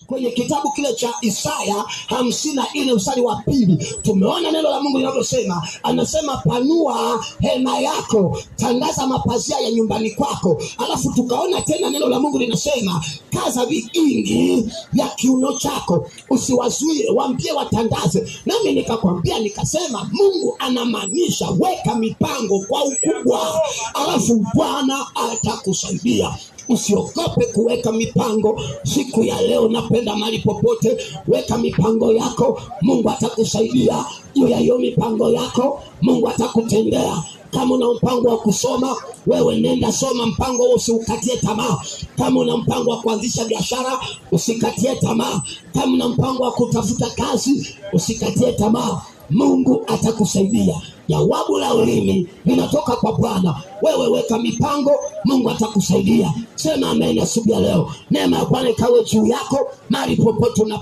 Kwenye kitabu kile cha Isaya 54 mstari wa 2 tumeona neno la Mungu linavyosema. Anasema panua hema yako, tandaza mapazia ya nyumbani kwako. Alafu tukaona tena neno la Mungu linasema kaza vigingi vya kiuno chako, usiwazuie, waambie watandaze. Nami nikakwambia nikasema, Mungu anamaanisha weka mipango kwa ukubwa, alafu Bwana atakusaidia. Usiogope kuweka mipango siku ya leo. Napenda mahali popote, weka mipango yako, Mungu atakusaidia juu ya hiyo mipango yako, Mungu atakutendea. Kama una mpango wa kusoma, wewe nenda soma, mpango huo usiukatie tamaa. Kama una mpango wa kuanzisha biashara, usikatie tamaa. Kama una mpango wa kutafuta kazi, usikatie tamaa. Mungu atakusaidia. Jawabu la ulimi linatoka kwa Bwana. Wewe weka mipango, Mungu atakusaidia. Sema amen asubuhi ya leo. Neema ya Bwana ikawe juu yako mahali popote una